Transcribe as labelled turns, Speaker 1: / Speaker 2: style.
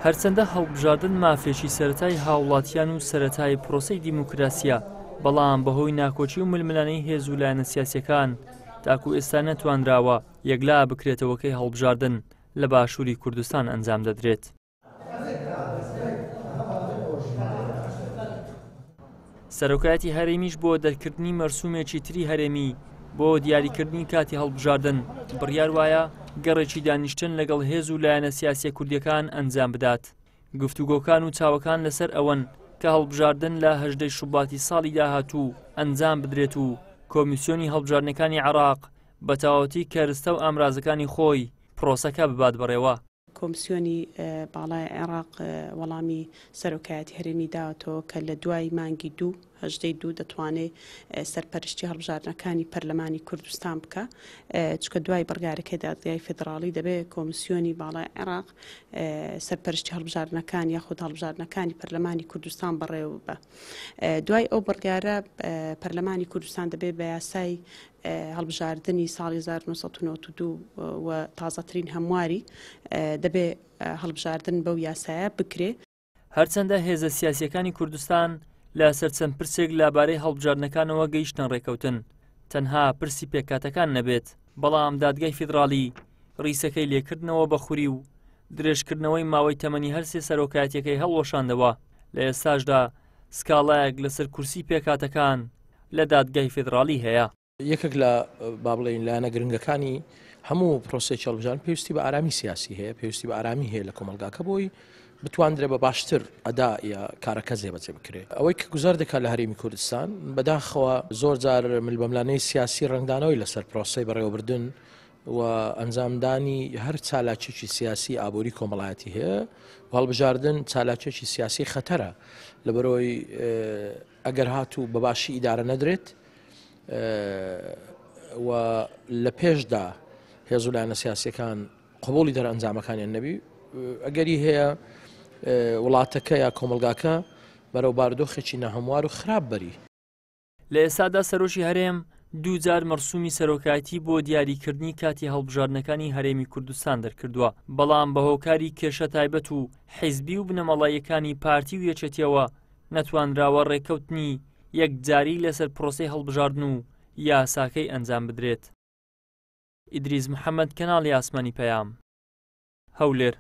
Speaker 1: هەرچەندە هەڵبژاردن مافێکی سەرەتای هاوڵاتیان و سەرەتای پرۆسەی دیموکراسییە، بەڵام بەهۆی ناکۆکی و ململانێی هێز و لایەنە سیاسییەکان تاکو ئێستا نەتوانراوە یەکلا بکرێتەوە کەی هەڵبژاردن لە باشووری کوردستان ئەنجام دەدرێت. سەرۆکایەتی هەرێمیش بۆ دەرکردنی مەرسومێکی تری هەرێمی بۆ دیاریکردنی کاتی هەڵبژاردن بڕیار وایە گەڕێکی دانیشتن لەگەڵ هێز و لایەنە سیاسیە کوردیەکان ئەنجام بدات. گفتوگۆکان و چاوەکان لەسەر ئەوەن کە هەڵبژاردن لە هەژدەی شوباتی ساڵی داهاتوو ئەنجام بدرێت و کۆمیسیۆنی هەڵبژاردنەکانی عێراق بە تەواوەتی کەرستە و ئامرازەکانی خۆی پرۆسەکە ببات بەڕێوە.
Speaker 2: کۆمسیۆنی باڵای عێراق وەڵامی سەرۆکایەتی هەرێمی داوەتەوە کە لە دوای مانگی دوو، هەژدەی دوو، دەتوانێ سەرپەرشتی هەڵبژاردنەکانی پەرلەمانی کوردستان بکا، چونکە دوای بڕیارەکەی دادگای فیدڕاڵی دەبێ کۆمسیۆنی باڵای عێراق سەرپەرشتی هەڵبژاردنەکان یاخود هەڵبژاردنەکانی پەرلەمانی کوردستان بەڕێوە ببا. دوای ئەو بڕیارە پەرلەمانی کوردستان دەبێ بە یاسای هەڵبژاردنی ساڵی 1992 و تازەترین هەمواری دەبێ هەڵبژاردن بەو یاسایە بکرێ.
Speaker 1: هەرچەندە هێزە سیاسییەکانی کوردستان لەسەر چەند پرسێک لەبارەی هەڵبژاردنەکانەوە گەیشتنە ڕێکەوتن، تەنها پرسی پێکهاتەکان نەبێت، بەڵام دادگای فیدڕاڵی ڕیسەکەی لێکردنەوە بە خوری و درێژکردنەوەی ماوەی تەمەنی هەرسێ سەرۆکایەتیەکەی هەڵوەشاندەوە، لە ئێستاشدا سکاڵایەک لەسەر کورسی پێکهاتەکان لە دادگای فیدڕاڵی هەیە.
Speaker 3: یەکێک لە با بڵێین لایەنە گرنگەکانی هەموو پرۆسێکی هەڵبژاردن پێویستی بە ئارامی سیاسی هەیە پێویستی بە ئارامی هەیە لە کۆمەلگاکە بۆی بتواندرێ بە باشتر ئەدا یا کارەکە جێبەجێ بکرێت ئەوەی کە گوزار دەکات لە هەرێمی کوردستان بەداخەوە زۆر جار ملبەملانەی سیاسی ڕەنگدانەوەی لەسەر پرۆسەی بەڕێوەبردن و ئەنجامدانی هەر چالاکیەکی سیاسی ئابووری کۆمەڵایەتی هەیە و هەڵبژاردن چالاکیەکی سیاسی خەتەرە لەبەرەوەی ئەگەر هاتوو بە باشی ئیدارە نەدرێت و لە پێشدا هێز و لایەنە سیاسیەکان قبولی دەرئەنجامەکانیان نەبی ئەگەری هەیە وڵاتەکە یا کۆمەلگاکە بەرەو باردۆخێکی ناهەموار و خراپ بەری.
Speaker 1: لە ئێستادا سەرۆکی هەرێم دووجار مەرسومی سەرۆکایەتی بۆ دیاریکردنی کاتی هەڵبژاردنەکانی هەرێمی کوردستان دەرکردووە، بەڵام بە هۆکاری کێشە تایبەت و حیزبی و بنەماڵەییەکانی پارتی و یەکێتیەوە نەتوانراوە ڕێککەوتنی یەکجاری لەسەر پرۆسەی هەڵبژاردن و یاساکەی ئەنجام بدرێت. ئیدریس محەمەد، کەناڵی ئاسمانی پەیام، هەولێر.